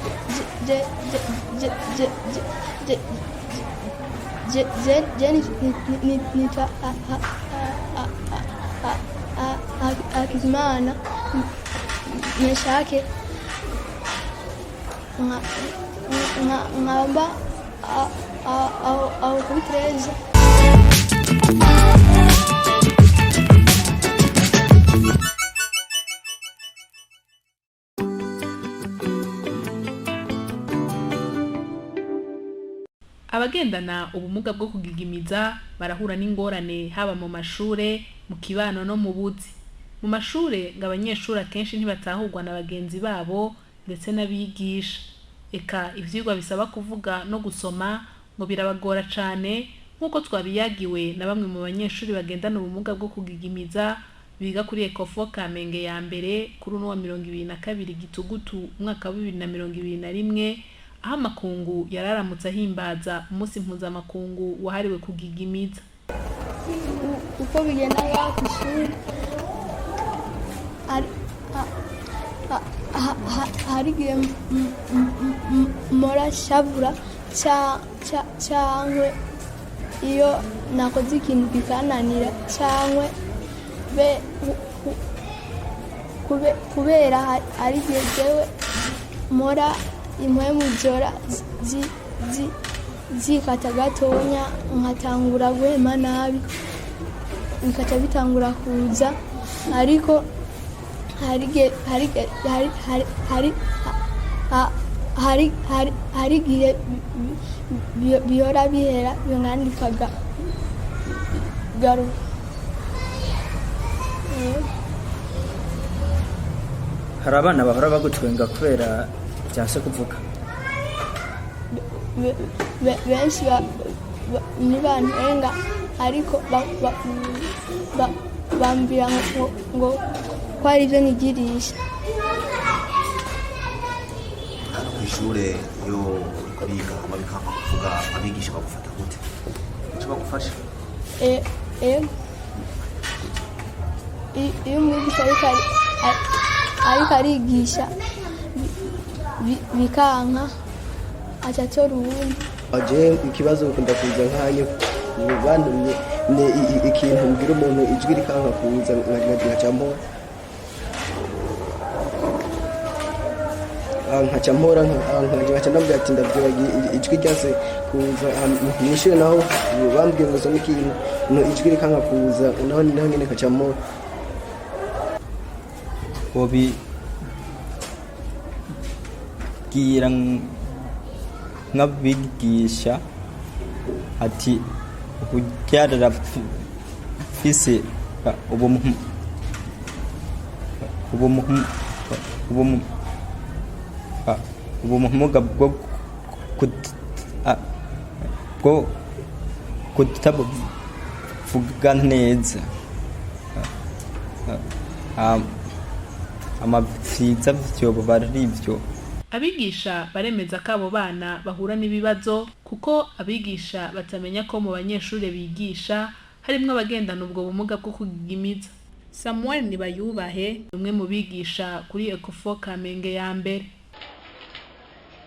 Je je je je je je je je nitwa Hakizimana Meshake, nkaba aho kuri 13. Abagendana ubumuga bwo kugigimiza barahura n'ingorane haba mu mashure, mu kibano no mu buzi. Mu mashure ngo abanyeshuri akenshi ntibatahurwa na bagenzi babo ndetse n'abigisha. Eka ivyigwa bisaba kuvuga no gusoma ngo birabagora cane, nk'uko twabiyagiwe na bamwe mu banyeshuri bagendana ubumuga bwo kugigimiza biga kuri Ecofo Kamenge ya mbere kuri uno wa 22 Gitugutu umwaka wa 2021, aho amakungu yararamutse ahimbaza umunsi mpuzamakungu wahariwe kugigimiza. Uko bigenda ngaha ku ishuri, hari igihe mpora shavura cankwe iyo nakoze ikintu kikananira, cankwe kubera hari igihe jewe mpora impwemu zora zikata gatonya, nkatangura guhema nabi, bikaca bitangura kuza. Ariko hari igihe hari hari hari hari hari hari hari igihe bihora bihera, bingana bikagaruka. Hari abana bahora bagutwenga kubera byanse kuvuga? Benshi ntibantwenga, ariko bambwira ngo ko ari ibyo nigirisha. Hano ku ishure, iyo uriko uriga hama bikanga kuvuga, abigisha bagufata gute? Ico bagufasha? Ego. Iyo umwigisha ariko arigisha bikanka, aca atora uwundi. Aje ikibazo ukunda kuza nkanyo bantumye ne ikintu mbwira umuntu, ijwi rikanka kuza, nkaca mpora. Nkaca mpora, nkaca ndamubwira ati ndavyibagiye, ijwi ryanse kuza. Mwishure naho bambwiye ngo usome ikintu, ijwi rikanka kuza, naho nyene nkaca mpora. Bobibwira nk'abigisha ati burya arafise ubumuga bwo kutavuga neza, amavyiza vyoba ari ivyo. Abigisha baremeza ko abo bana bahura n'ibibazo, kuko abigisha batamenya ko mu banyeshuri bigisha harimwo abagendana ubwo bumuga bwo kugigimiza. Samuel Nibayubahe ni umwe mu bigisha kuri Ecofo Kamenge ya mbere.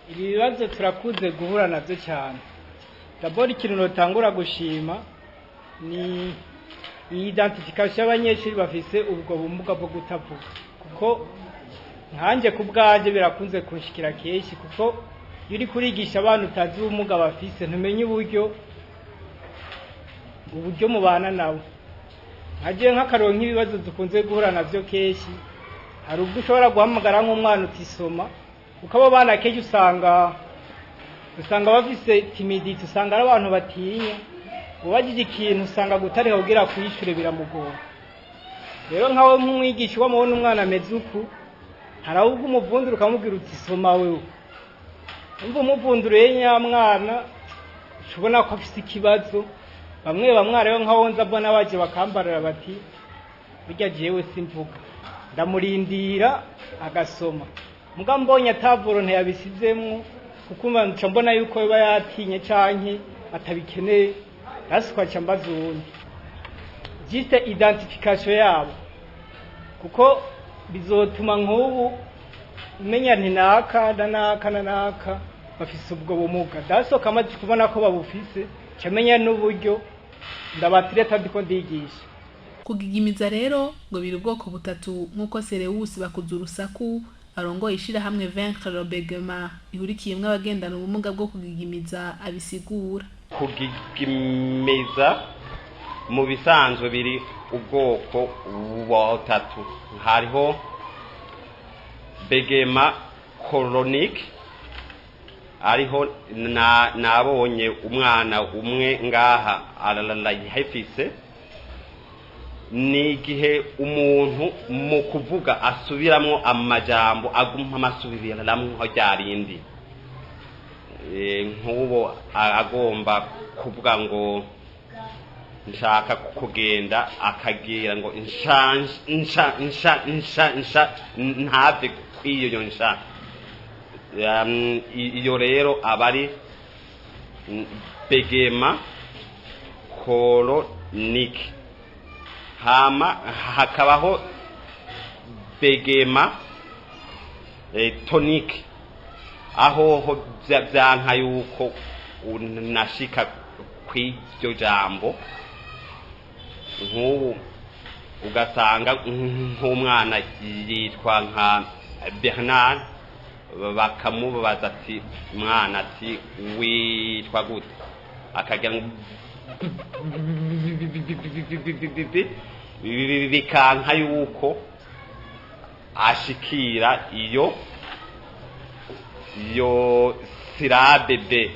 Ibi bibazo turakunze guhura nabyo cyane. D'abord, ikintu notangura gushima ni iyi identification y'abanyeshuri bafise ubwo bumuga bwo kutavuga, kuko nkanjye ku bwanjye birakunze kunshikira kenshi, kuko iyo uri kurigisha abana utazi ubumuga bafise, ntumenye uburyo mubana nabo. Nkagiye nk'akaroro nk'ibibazo dukunze guhura nabyo kenshi, hari ubwo ushobora guhamagara nk'umwana utisoma, kuko abo bana kenshi usanga bafise timidité, usanga ari abantu batinya. Ubajije ikintu, usanga gutarika kugira kuyishure biramugora. Rero nkawe nk'umwigisha wamubona umwana ameze uku, hari ubwo umuvundura ukamubwira uti soma wewe. Umva, umuvunduriye nyamwana, ubona ko afise ikibazo. Bamwe bamwe rero nkaho nza mbona baje bakambarira bati burya jewe simvuga, ndamurindira agasoma. Muga mbonye atavuro ntiyabisizemwo, kuko nca mbona yuko biba yatinye canke atabikeneye, rasukwa nca mbaza uwundi. Juste identification yabo, kuko bizotuma nk'ubu menya nti naka na naka na naka bafise ubwo bumuga. Dasoka amaze kubona ko babufise, camenya n'uburyo ndabatireta ndiko ndigisha. Kugigimiza rero ngo biri ubwoko butatu, nk'uko Serewusi bakuza urusaku arongoye ishirahamwe Vaincre le Bègaiement ihurikiyemwo abagendana ubumuga bwo kugigimiza abisigura. Kugigimiza mu bisanzwe biri ubwoko butatu. Hariho bégaiement chronique, ariho nabonye umwana umwe ngaha ararayifise. Ni igihe umuntu mu kuvuga asubiramwo amajambo, aguma amasubiramwo rya rindi. Nk'ubu agomba kuvuga ngo nshaka kugenda, akagira ngo nsha nsha nsha nsha nsha, ntave kw'iyo nsha. Iyo rero aba ari bégaiement chronique. Hama hakabaho bégaiement tonique, aho ho vyanka yuko unashika kw'iryo jambo. Nk'ubu ugasanga nk'umwana yitwa nka Bernard, bakamubaza ati: "Mwana," ati, "witwa gute?" Akagira ngo bikanka yuko ashikira iyo syllabe B.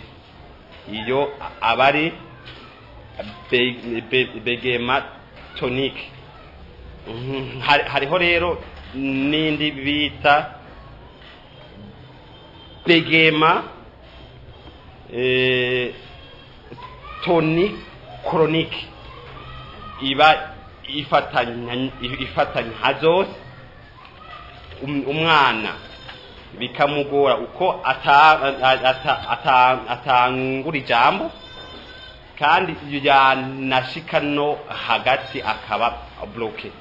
Iyo aba ari bégaiement tonique. Hariho rero n'indi bita bégaiement tonique chronique, iba ifatanya zose. Umwana bikamugora uko atangura ijambo, kandi yanashika no hagati akaba bloqué.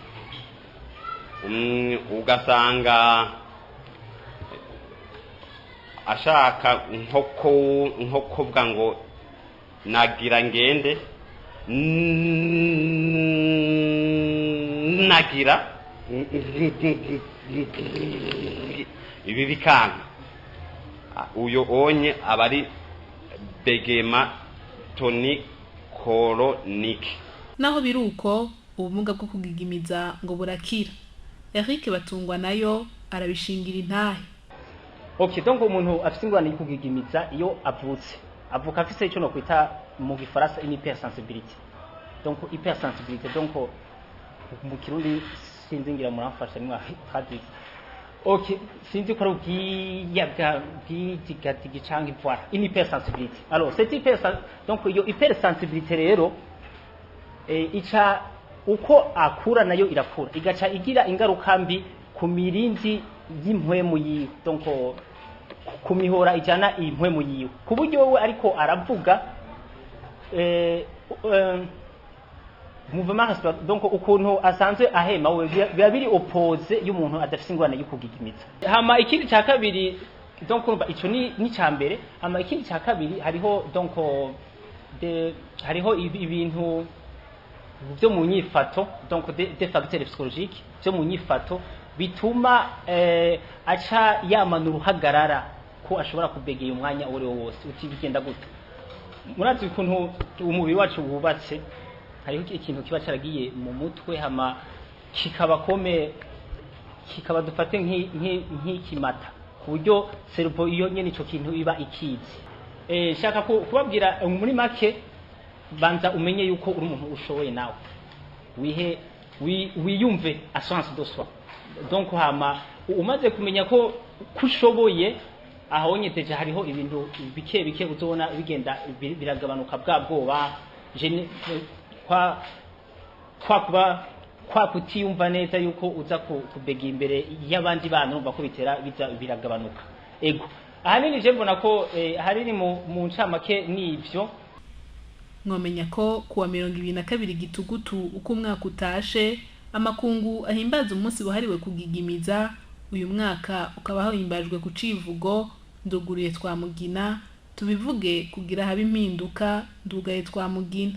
Ugasanga ashaka nko kuvuga ngo nagira ngende, nagira ibi bikanka. Uyo onye aba ari bégaiement tonique chronique. Naho biri uko, ubumuga bwo kugigimiza ngo burakira. Eric Batungwa nayo arabishingira intahe. Ok, donc umuntu afite ingorane yo kugigimiza, iyo avutse, avuka afise icyo nokwita mu gifaransa une hypersensibilité. Donc hypersensibilité, donc mu Kirundi sinzi, ngira muramfasha nimwatraduise. Ok, sinzi ko ari ubwiyabwa bw'igigatigi canke, voilà, une hypersensibilité. Alors cette hypersen donc iyo hypersensibilité rero ica uko akura nayo irakura, igaca igira ingaruka mbi ku mirindi y'impwemu yiwe, donc ku mihora ijana impwemu yiwe, ku buryo wewe ariko aravuga mouvement respiratoire, donc ukuntu asanzwe ahema we, biba biri opposé y'umuntu adafise ingorane yo kugigimiza. Hama ikindi cya kabiri, donc urumva ico ni ca mbere. Hama ikindi cya kabiri, hariho donc hariho ibintu byo mu nyifato, donc des facteurs psychologiques byo mu nyifato bituma aca yamana uruhagarara ko ashobora kubegeye umwanya uwo ari wo wose. Uti bigenda gute? Murazi ukuntu umubiri wacu wubatse, hariho ikintu kiba caragiye mu mutwe, hama kikaba kome kikaba dufate nk'ikimata, ku buryo cerveau iyo nyene ico kintu iba ikizi. Shaka kubabwira muri make, banza umenye yuko uri umuntu ushoboye, nawe wihe wiyumve assurance de soi. Donc hama umaze kumenya ko kushoboye, aho déjà hariho ibintu bike bike uzobona bigenda biragabanuka, bwa bwoba kwa kuba kwa kutiyumva neza yuko uza kubega imbere y'abandi bana, urumva ko bitera biza biragabanuka. Ego, ahanini je mbona ko ahanini mu ncamake nivyo. Mwomenya ko kuwa 22 Gitugutu uko umwaka utashe, amakungu ahimbaza umunsi wahariwe kugigimiza. Uyu mwaka ukaba himbajwe ku civugo nduguriye twamugina, tubivuge kugira habe impinduka, ndugaye twamugina.